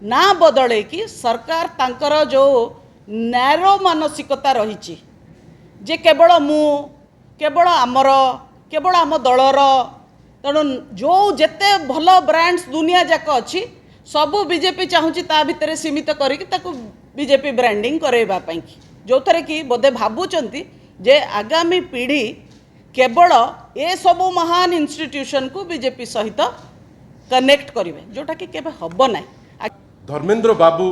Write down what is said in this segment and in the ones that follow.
ନା ବଦଳେଇକି ସରକାର ତାଙ୍କର ଯେଉଁ ନ୍ୟାରୋ ମାନସିକତା ରହିଛି ଯେ କେବଳ ମୁଁ, କେବଳ ଆମର, କେବଳ ଆମ ଦଳର, ତେଣୁ ଯେଉଁ ଯେତେ ଭଲ ବ୍ରାଣ୍ଡସ୍ ଦୁନିଆ ଯାକ ଅଛି, ସବୁ ବିଜେପି ଚାହୁଁଛି ତା ଭିତରେ ସୀମିତ କରିକି ତାକୁ ବିଜେପି ବ୍ରାଣ୍ଡିଂ କରାଇବା ପାଇଁକି, ଯେଉଁଥିରେ କି ବୋଧେ ଭାବୁଛନ୍ତି ଯେ ଆଗାମୀ ପିଢ଼ି କେବଳ ଏସବୁ ମହାନ ଇନଷ୍ଟିଟ୍ୟୁସନକୁ ବିଜେପି ସହିତ କନେକ୍ଟ କରିବେ, ଯେଉଁଟାକି କେବେ ହେବ ନାହିଁ। ଧର୍ମେନ୍ଦ୍ର ବାବୁ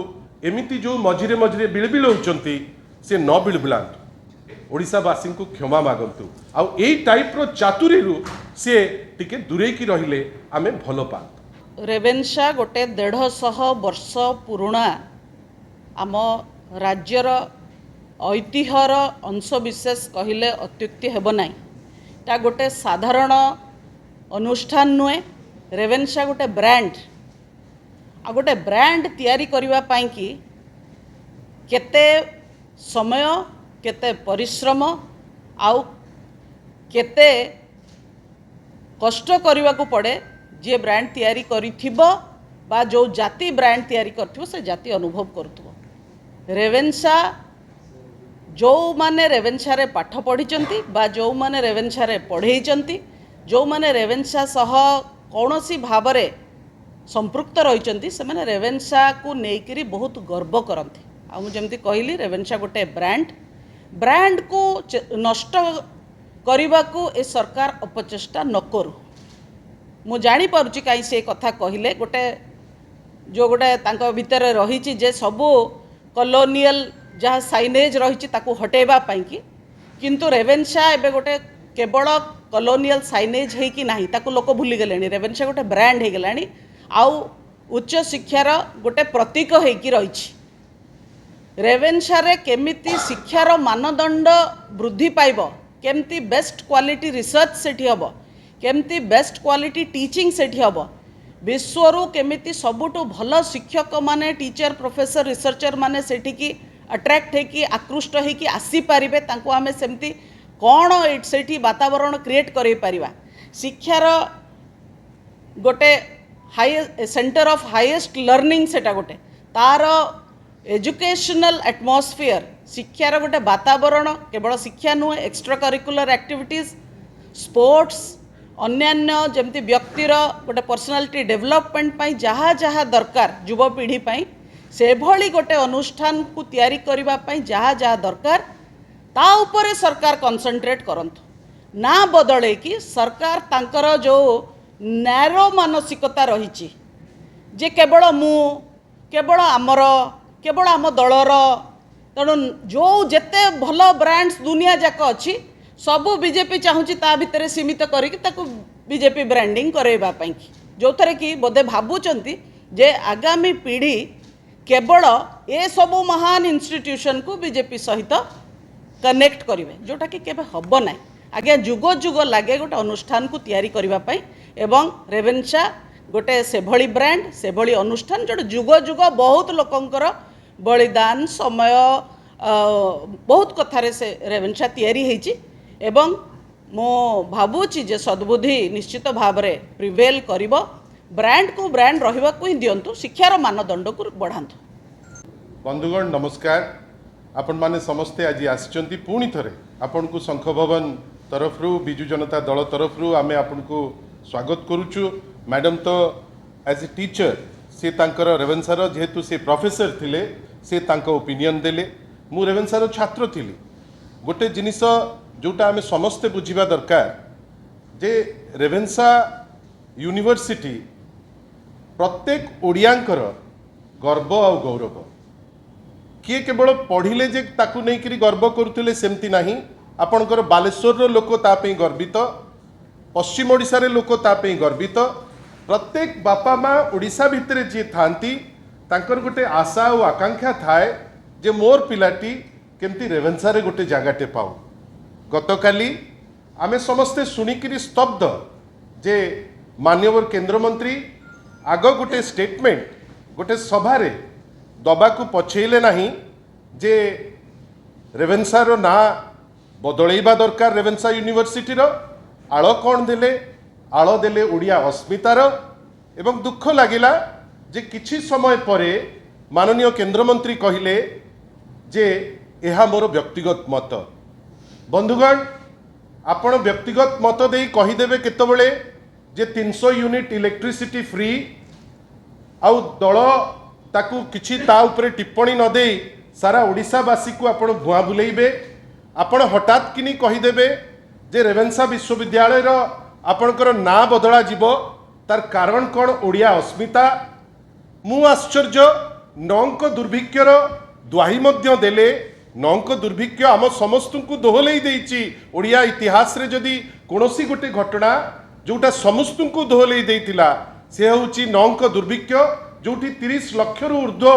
ଏମିତି ଯେଉଁ ମଝିରେ ମଝିରେ ବିଳବିଳଉଛନ୍ତି, ସେ ନ ବିଳବିଳାନ୍ତୁ, ଓଡ଼ିଶାବାସୀଙ୍କୁ କ୍ଷମା ମାଗନ୍ତୁ। ଆଉ ଏଇ ଟାଇପ୍ର ଚାତୁରୀରୁ ସିଏ ଟିକେ ଦୂରେଇକି ରହିଲେ ଆମେ ଭଲ ପାଆନ୍ତୁ। ରେଭେନ୍ସା ଗୋଟେ 150 ବର୍ଷ ପୁରୁଣା ଆମ ରାଜ୍ୟର ଐତିହ୍ୟର ଅଂଶବିଶେଷ କହିଲେ ଅତ୍ୟୁକ୍ତି ହେବ ନାହିଁ। ଏଟା ଗୋଟେ ସାଧାରଣ ଅନୁଷ୍ଠାନ ନୁହେଁ। ରେଭେନ୍ସା ଗୋଟେ ବ୍ରାଣ୍ଡ। ଆଉ ଗୋଟେ ବ୍ରାଣ୍ଡ ତିଆରି କରିବା ପାଇଁକି କେତେ ସମୟ, କେତେ ପରିଶ୍ରମ ଆଉ କେତେ କଷ୍ଟ କରିବାକୁ ପଡ଼େ, ଯିଏ ବ୍ରାଣ୍ଡ ତିଆରି କରିଥିବ ବା ଯେଉଁ ଜାତି ବ୍ରାଣ୍ଡ ତିଆରି କରିଥିବ, ସେ ଜାତି ଅନୁଭବ କରୁଥିବ। ରେଭେନ୍ସା, ଯେଉଁମାନେ ରେଭେନ୍ସାରେ ପାଠ ପଢ଼ିଛନ୍ତି ବା ଯେଉଁମାନେ ରେଭେନ୍ସାରେ ପଢ଼େଇଛନ୍ତି, ଯେଉଁମାନେ ରେଭେନ୍ସା ସହ କୌଣସି ଭାବରେ ସମ୍ପୃକ୍ତ ରହିଛନ୍ତି, ସେମାନେ ରେଭେନ୍ସାକୁ ନେଇକରି ବହୁତ ଗର୍ବ କରନ୍ତି। ଆଉ ମୁଁ ଯେମିତି କହିଲି, ରେଭେନ୍ସା ଗୋଟେ ବ୍ରାଣ୍ଡ। ବ୍ରାଣ୍ଡକୁ ନଷ୍ଟ କରିବାକୁ ଏ ସରକାର ଅପଚେଷ୍ଟା ନ କରୁ। ମୁଁ ଜାଣିପାରୁଛି କାହିଁ ସେ କଥା କହିଲେ। ଗୋଟେ ଯେଉଁ ଗୋଟେ ତାଙ୍କ ଭିତରେ ରହିଛି ଯେ ସବୁ କଲୋନିଆଲ ଯାହା ସାଇନେଜ୍ ରହିଛି, ତାକୁ ହଟେଇବା ପାଇଁକି। କିନ୍ତୁ ରେଭେନ୍ସା ଏବେ ଗୋଟେ କେବଳ କଲୋନିଆଲ ସାଇନେଜ୍ ହେଇକି ନାହିଁ, ତାକୁ ଲୋକ ଭୁଲିଗଲେଣି। ରେଭେନ୍ସା ଗୋଟେ ବ୍ରାଣ୍ଡ ହେଇଗଲାଣି ଆଉ ଉଚ୍ଚ ଶିକ୍ଷାର ଗୋଟେ ପ୍ରତୀକ ହେଇକି ରହିଛି। ରେଭେନ୍ସାରେ କେମିତି ଶିକ୍ଷାର ମାନଦଣ୍ଡ ବୃଦ୍ଧି ପାଇବ, କେମିତି ବେଷ୍ଟ କ୍ୱାଲିଟି ରିସର୍ଚ୍ଚ ସେଠି ହେବ, କେମିତି ବେଷ୍ଟ କ୍ୱାଲିଟି ଟିଚିଂ ସେଠି ହେବ, ବିଶ୍ୱରୁ କେମିତି ସବୁଠୁ ଭଲ ଶିକ୍ଷକମାନେ, ଟିଚର, ପ୍ରଫେସର, ରିସର୍ଚ୍ଚର ମାନେ ସେଠିକି ଆଟ୍ରାକ୍ଟ ହେଇକି, ଆକୃଷ୍ଟ ହେଇକି ଆସିପାରିବେ, ତାଙ୍କୁ ଆମେ ସେମିତି କ'ଣ ସେଇଠି ବାତାବରଣ କ୍ରିଏଟ୍ କରାଇ ପାରିବା, ଶିକ୍ଷାର ଗୋଟେ high center of highest learning ସେଟା ଗୋଟେ, ତାର ଏଜୁକେସନାଲ ଆଟମସ୍ଫିୟର, ଶିକ୍ଷାର ଗୋଟେ ବାତାବରଣ, କେବଳ ଶିକ୍ଷା ନୁହେଁ, ଏକ୍ସଟ୍ରା କରିକୁଲାର ଆକ୍ଟିଭିଟିଜ୍, ସ୍ପୋର୍ଟସ୍, ଅନ୍ୟାନ୍ୟ ଯେମିତି ବ୍ୟକ୍ତିର ଗୋଟେ ପର୍ସନାଲିଟି ଡେଭଲପମେଣ୍ଟ ପାଇଁ ଯାହା ଯାହା ଦରକାର ଯୁବପିଢ଼ି ପାଇଁ, ସେଭଳି ଗୋଟେ ଅନୁଷ୍ଠାନକୁ ତିଆରି କରିବା ପାଇଁ ଯାହା ଯାହା ଦରକାର, ତା ଉପରେ ସରକାର କନସେନ୍ଟ୍ରେଟ୍ କରନ୍ତୁ। ନା ବଦଳେଇକି ସରକାର ତାଙ୍କର ଯେଉଁ ନ୍ୟାରୋ ମାନସିକତା ରହିଛି ଯେ କେବଳ ମୁଁ, କେବଳ ଆମର, କେବଳ ଆମ ଦଳର, ତେଣୁ ଯେଉଁ ଯେତେ ଭଲ ବ୍ରାଣ୍ଡସ୍ ଦୁନିଆ ଯାକ ଅଛି, ସବୁ ବିଜେପି ଚାହୁଁଛି ତା ଭିତରେ ସୀମିତ କରିକି ତାକୁ ବିଜେପି ବ୍ରାଣ୍ଡିଂ କରାଇବା ପାଇଁକି, ଯେଉଁଥିରେ କି ବୋଧେ ଭାବୁଛନ୍ତି ଯେ ଆଗାମୀ ପିଢ଼ି କେବଳ ଏସବୁ ମହାନ ଇନଷ୍ଟିଟ୍ୟୁସନକୁ ବିଜେପି ସହିତ କନେକ୍ଟ କରିବେ, ଯେଉଁଟାକି କେବେ ହେବ ନାହିଁ। ଆଜ୍ଞା, ଯୁଗ ଯୁଗ ଲାଗେ ଗୋଟେ ଅନୁଷ୍ଠାନକୁ ତିଆରି କରିବା ପାଇଁ ଏବଂ ରେଭେନ୍ସା ଗୋଟେ ସେଭଳି ବ୍ରାଣ୍ଡ, ସେଭଳି ଅନୁଷ୍ଠାନ, ଯେଉଁଟା ଯୁଗ ଯୁଗ ବହୁତ ଲୋକଙ୍କର ବଳିଦାନ, ସମୟ, ବହୁତ କଥାରେ ସେ ରେଭେନ୍ସା ତିଆରି ହେଇଛି। ଏବଂ ମୁଁ ଭାବୁଛି ଯେ ସଦ୍ବୁଦ୍ଧି ନିଶ୍ଚିତ ଭାବରେ ପ୍ରିଭେଲ୍ କରିବ। ବ୍ରାଣ୍ଡକୁ ବ୍ରାଣ୍ଡ ରହିବାକୁ ହିଁ ଦିଅନ୍ତୁ, ଶିକ୍ଷାର ମାନଦଣ୍ଡକୁ ବଢ଼ାନ୍ତୁ। ବନ୍ଧୁଗଣ, ନମସ୍କାର। ଆପଣମାନେ ସମସ୍ତେ ଆଜି ଆସିଛନ୍ତି। ପୁଣି ଥରେ ଆପଣଙ୍କୁ ଶଙ୍ଖ ଭବନ ତରଫରୁ, ବିଜୁ ଜନତା ଦଳ ତରଫରୁ ଆମେ ଆପଣଙ୍କୁ ସ୍ୱାଗତ କରୁଛୁ। ମ୍ୟାଡ଼ାମ୍ ତ ଆଜ୍ ଏ ଟିଚର, ସେ ତାଙ୍କର ରେଭେନ୍ସାର ଯେହେତୁ ସେ ପ୍ରଫେସର ଥିଲେ, ସେ ତାଙ୍କ ଓପିନିଅନ୍ ଦେଲେ। ମୁଁ ରେଭେନ୍ସାର ଛାତ୍ର ଥିଲି। ଗୋଟେ ଜିନିଷ ଯେଉଁଟା ଆମେ ସମସ୍ତେ ବୁଝିବା ଦରକାର ଯେ ରେଭେନ୍ସା ୟୁନିଭର୍ସିଟି ପ୍ରତ୍ୟେକ ଓଡ଼ିଆଙ୍କର ଗର୍ବ ଆଉ ଗୌରବ। କିଏ କେବଳ ପଢ଼ିଲେ ଯେ ତାକୁ ନେଇକରି ଗର୍ବ କରୁଥିଲେ, ସେମିତି ନାହିଁ। ଆପଣଙ୍କର ବାଲେଶ୍ୱରର ଲୋକ ତା ପାଇଁ ଗର୍ବିତ, ପଶ୍ଚିମ ଓଡ଼ିଶାରେ ଲୋକ ତା ପାଇଁ ଗର୍ବିତ। ପ୍ରତ୍ୟେକ ବାପା ମା ଓଡ଼ିଶା ଭିତରେ ଯିଏ ଥାନ୍ତି, ତାଙ୍କର ଗୋଟେ ଆଶା ଆଉ ଆକାଂକ୍ଷା ଥାଏ ଯେ ମୋର ପିଲାଟି କେମିତି ରେଭେନ୍ସାରେ ଗୋଟେ ଜାଗାଟେ ପାଉ। ଗତକାଲି ଆମେ ସମସ୍ତେ ଶୁଣିକିରି ସ୍ତବ୍ଧ ଯେ ମାନ୍ୟବର କେନ୍ଦ୍ରମନ୍ତ୍ରୀ ଆଗ ଗୋଟେ ଷ୍ଟେଟମେଣ୍ଟ ଗୋଟେ ସଭାରେ ଦବାକୁ ପଛେଇଲେ ନାହିଁ ଯେ ରେଭେନ୍ସାର ନାଁ ବଦଳେଇବା ଦରକାର ରେଭେନ୍ସା ୟୁନିଭର୍ସିଟିର। ଆଳ କ'ଣ ଦେଲେ? ଆଳ ଦେଲେ ଓଡ଼ିଆ ଅସ୍ମିତାର। ଏବଂ ଦୁଃଖ ଲାଗିଲା ଯେ କିଛି ସମୟ ପରେ ମାନନୀୟ କେନ୍ଦ୍ରମନ୍ତ୍ରୀ କହିଲେ ଯେ ଏହା ମୋର ବ୍ୟକ୍ତିଗତ ମତ। ବନ୍ଧୁଗଣ, ଆପଣ ବ୍ୟକ୍ତିଗତ ମତ ଦେଇ କହିଦେବେ କେତେବେଳେ ଯେ 300 ୟୁନିଟ୍ ଇଲେକ୍ଟ୍ରିସିଟି ଫ୍ରି, ଆଉ ଦଳ ତାକୁ କିଛି ତା ଉପରେ ଟିପ୍ପଣୀ ନ ଦେଇ ସାରା ଓଡ଼ିଶାବାସୀକୁ ଆପଣ ଭୁଆଁ ବୁଲେଇବେ। ଆପଣ ହଠାତ୍ କିନି କହିଦେବେ ଯେ ରେଭେନ୍ସା ବିଶ୍ୱବିଦ୍ୟାଳୟର ଆପଣଙ୍କର ନାଁ ବଦଳାଯିବ, ତାର କାରଣ କ'ଣ? ଓଡ଼ିଆ ଅସ୍ମିତା। ମୁଁ ଆଶ୍ଚର୍ଯ୍ୟ, ନଅଙ୍କ ଦୁର୍ଭିକ୍ଷର ଦ୍ୱାହି ମଧ୍ୟ ଦେଲେ। ନଅଙ୍କ ଦୁର୍ଭିକ୍ଷ ଆମ ସମସ୍ତଙ୍କୁ ଦୋହଲେଇ ଦେଇଛି। ଓଡ଼ିଆ ଇତିହାସରେ ଯଦି କୌଣସି ଗୋଟେ ଘଟଣା ଯେଉଁଟା ସମସ୍ତଙ୍କୁ ଦୋହଲେଇ ଦେଇଥିଲା, ସେ ହେଉଛି ନଅଙ୍କ ଦୁର୍ଭିକ୍ଷ, ଯେଉଁଠି 30 ଲକ୍ଷରୁ ଉର୍ଦ୍ଧ୍ୱ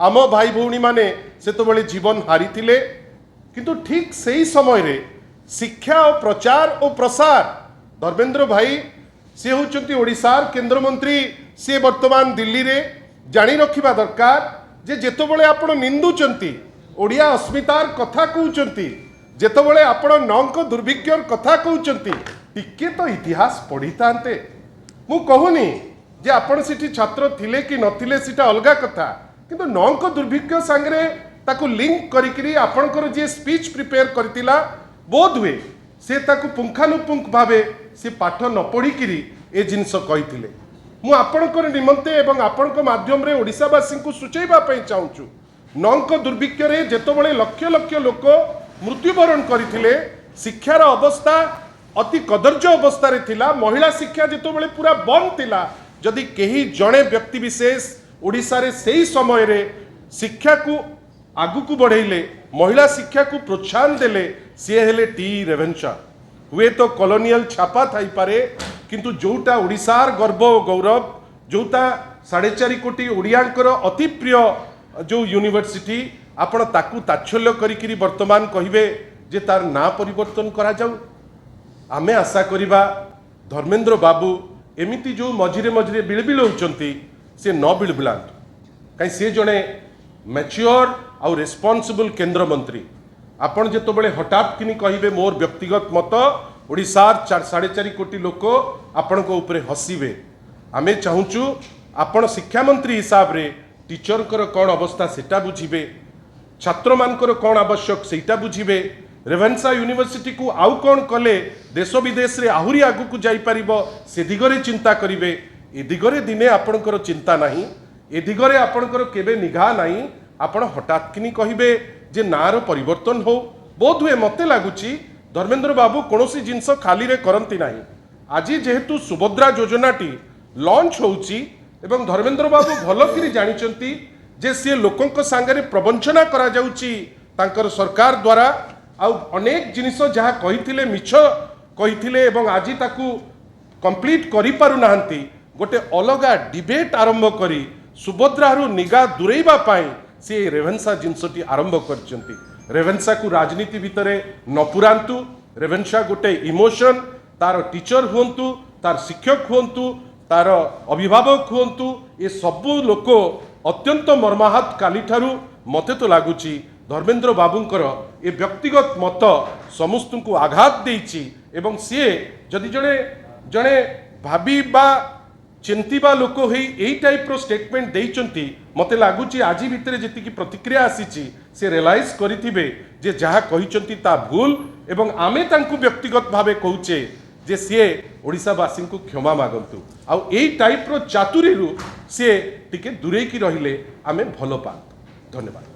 ଆମ ଭାଇ ଭଉଣୀମାନେ ସେତେବେଳେ ଜୀବନ ହାରିଥିଲେ। କିନ୍ତୁ ଠିକ୍ ସେଇ ସମୟରେ ଶିକ୍ଷା ଓ ପ୍ରଚାର ଓ ପ୍ରସାର ଧର୍ମେନ୍ଦ୍ର ଭାଇ, ସେ ହେଉଛନ୍ତି ଓଡ଼ିଶାର କେନ୍ଦ୍ରମନ୍ତ୍ରୀ, ସିଏ ବର୍ତ୍ତମାନ ଦିଲ୍ଲୀରେ। ଜାଣି ରଖିବା ଦରକାର ଯେ ଯେତେବେଳେ ଆପଣ ନିନ୍ଦୁଛନ୍ତି, ଓଡ଼ିଆ ଅସ୍ମିତାର କଥା କହୁଛନ୍ତି, ଯେତେବେଳେ ଆପଣ ନଅଙ୍କ ଦୁର୍ଭିକ୍ଷର କଥା କହୁଛନ୍ତି, ଟିକେ ତ ଇତିହାସ ପଢ଼ିଥାନ୍ତେ। ମୁଁ କହୁନି ଯେ ଆପଣ ସେଠି ଛାତ୍ର ଥିଲେ କି ନଥିଲେ, ସେଟା ଅଲଗା କଥା, କିନ୍ତୁ ନଅଙ୍କ ଦୁର୍ଭିକ୍ଷ ସାଙ୍ଗରେ ତାକୁ ଲିଙ୍କ କରିକିରି ଆପଣଙ୍କର ଯିଏ ସ୍ପିଚ୍ ପ୍ରିପେୟାର କରିଥିଲା, ବୋଧହୁଏ ସେ ତାକୁ ପୁଙ୍ଖାନୁପୁଙ୍ଖ ଭାବେ ସେ ପାଠ ନ ପଢ଼ିକିରି ଏ ଜିନିଷ କହିଥିଲେ। ମୁଁ ଆପଣଙ୍କର ନିମନ୍ତେ ଏବଂ ଆପଣଙ୍କ ମାଧ୍ୟମରେ ଓଡ଼ିଶାବାସୀଙ୍କୁ ସୂଚାଇବା ପାଇଁ ଚାହୁଁଛୁ, ନଅଙ୍କ ଦୁର୍ଭିକ୍ଷରେ ଯେତେବେଳେ ଲକ୍ଷ ଲକ୍ଷ ଲୋକ ମୃତ୍ୟୁବରଣ କରିଥିଲେ, ଶିକ୍ଷାର ଅବସ୍ଥା ଅତି କଦର୍ଯ୍ୟ ଅବସ୍ଥାରେ ଥିଲା, ମହିଳା ଶିକ୍ଷା ଯେତେବେଳେ ପୁରା ବନ୍ଦ ଥିଲା, ଯଦି କେହି ଜଣେ ବ୍ୟକ୍ତି ବିଶେଷ ଓଡ଼ିଶାରେ ସେଇ ସମୟରେ ଶିକ୍ଷାକୁ ଆଗକୁ ବଢ଼େଇଲେ, ମହିଳା ଶିକ୍ଷାକୁ ପ୍ରୋତ୍ସାହନ ଦେଲେ, ସିଏ ହେଲେ ଟି ରେଭେନ୍ସା। ହୁଏତ କଲୋନିଆଲ ଛାପା ଥାଇପାରେ, କିନ୍ତୁ ଯେଉଁଟା ଓଡ଼ିଶାର ଗର୍ବ ଓ ଗୌରବ, ଯେଉଁଟା 4.5 କୋଟି ଓଡ଼ିଆଙ୍କର ଅତି ପ୍ରିୟ ଯେଉଁ ୟୁନିଭର୍ସିଟି, ଆପଣ ତାକୁ ତାଚ୍ଛଲ୍ୟ କରିକିରି ବର୍ତ୍ତମାନ କହିବେ ଯେ ତାର ନାଁ ପରିବର୍ତ୍ତନ କରାଯାଉ। ଆମେ ଆଶା କରିବା ଧର୍ମେନ୍ଦ୍ର ବାବୁ ଏମିତି ଯେଉଁ ମଝିରେ ମଝିରେ ବିଳବିଳଉଛନ୍ତି, ସେ ନ ବିଳବିଳାନ୍ତୁ। କାହିଁ ସେ ଜଣେ ମ୍ୟାଚିଓର ଆଉ ରେସ୍ପନ୍ସିବଲ୍ କେନ୍ଦ୍ରମନ୍ତ୍ରୀ। ଆପଣ ଯେତେବେଳେ ହଠାତ୍ କିନି କହିବେ ମୋର ବ୍ୟକ୍ତିଗତ ମତ, ଓଡ଼ିଶାର 4.5 କୋଟି ଲୋକ ଆପଣଙ୍କ ଉପରେ ହସିବେ। ଆମେ ଚାହୁଁଛୁ ଆପଣ ଶିକ୍ଷାମନ୍ତ୍ରୀ ହିସାବରେ ଟିଚରଙ୍କର କ'ଣ ଅବସ୍ଥା ସେଟା ବୁଝିବେ, ଛାତ୍ରମାନଙ୍କର କ'ଣ ଆବଶ୍ୟକ ସେଇଟା ବୁଝିବେ, ରେଭେନ୍ସା ୟୁନିଭର୍ସିଟିକୁ ଆଉ କ'ଣ କଲେ ଦେଶ ବିଦେଶରେ ଆହୁରି ଆଗକୁ ଯାଇପାରିବ ସେ ଦିଗରେ ଚିନ୍ତା କରିବେ। ଏ ଦିଗରେ ଦିନେ ଆପଣଙ୍କର ଚିନ୍ତା ନାହିଁ, ଏ ଦିଗରେ ଆପଣଙ୍କର କେବେ ନିଘା ନାହିଁ। ଆପଣ ହଠାତ୍ କିନି କହିବେ ଯେ ନାଁର ପରିବର୍ତ୍ତନ ହଉ। ବୋଧହୁଏ ମୋତେ ଲାଗୁଛି ଧର୍ମେନ୍ଦ୍ର ବାବୁ କୌଣସି ଜିନିଷ ଖାଲିରେ କରନ୍ତି ନାହିଁ। ଆଜି ଯେହେତୁ ସୁଭଦ୍ରା ଯୋଜନାଟି ଲଞ୍ଚ ହେଉଛି ଏବଂ ଧର୍ମେନ୍ଦ୍ର ବାବୁ ଭଲକିରି ଜାଣିଛନ୍ତି ଯେ ସିଏ ଲୋକଙ୍କ ସାଙ୍ଗରେ ପ୍ରବଞ୍ଚନା କରାଯାଉଛି ତାଙ୍କର ସରକାର ଦ୍ୱାରା, ଆଉ ଅନେକ ଜିନିଷ ଯାହା କହିଥିଲେ ମିଛ କହିଥିଲେ ଏବଂ ଆଜି ତାକୁ କମ୍ପ୍ଲିଟ୍ କରିପାରୁନାହାନ୍ତି, ଗୋଟେ ଅଲଗା ଡିବେଟ୍ ଆରମ୍ଭ କରି ସୁଭଦ୍ରାରୁ ନିଗା ଦୂରେଇବା ପାଇଁ ସେ ରେଭେନ୍ସା ଜିନିଷଟି ଆରମ୍ଭ କରିଛନ୍ତି। ରେଭେନ୍ସାକୁ ରାଜନୀତି ଭିତରେ ନ ପୁରାନ୍ତୁ। ରେଭେନ୍ସା ଗୋଟେ ଇମୋସନ୍। ତାର ଟିଚର ହୁଅନ୍ତୁ, ତାର ଶିକ୍ଷକ ହୁଅନ୍ତୁ, ତାର ଅଭିଭାବକ ହୁଅନ୍ତୁ, ଏ ସବୁ ଲୋକ ଅତ୍ୟନ୍ତ ମର୍ମାହତ କାଲିଠାରୁ। ମୋତେ ତ ଲାଗୁଛି ଧର୍ମେନ୍ଦ୍ର ବାବୁଙ୍କର ଏ ବ୍ୟକ୍ତିଗତ ମତ ସମସ୍ତଙ୍କୁ ଆଘାତ ଦେଇଛି ଏବଂ ସିଏ ଯଦି ଜଣେ ଜଣେ ଭାବି ବା ଚିନ୍ତିବା ଲୋକ ହେଇ ଏଇ ଟାଇପ୍ର ଷ୍ଟେଟମେଣ୍ଟ ଦେଇଛନ୍ତି, ମୋତେ ଲାଗୁଛି ଆଜି ଭିତରେ ଯେତିକି ପ୍ରତିକ୍ରିୟା ଆସିଛି, ସେ ରିୟଲାଇଜ୍ କରିଥିବେ ଯେ ଯାହା କହିଛନ୍ତି ତା ଭୁଲ। ଏବଂ ଆମେ ତାଙ୍କୁ ବ୍ୟକ୍ତିଗତ ଭାବେ କହୁଛେ ଯେ ସିଏ ଓଡ଼ିଶାବାସୀଙ୍କୁ କ୍ଷମା ମାଗନ୍ତୁ, ଆଉ ଏଇ ଟାଇପ୍ର ଚାତୁରୀରୁ ସିଏ ଟିକେ ଦୂରେଇକି ରହିଲେ ଆମେ ଭଲ ପାଆନ୍ତୁ। ଧନ୍ୟବାଦ।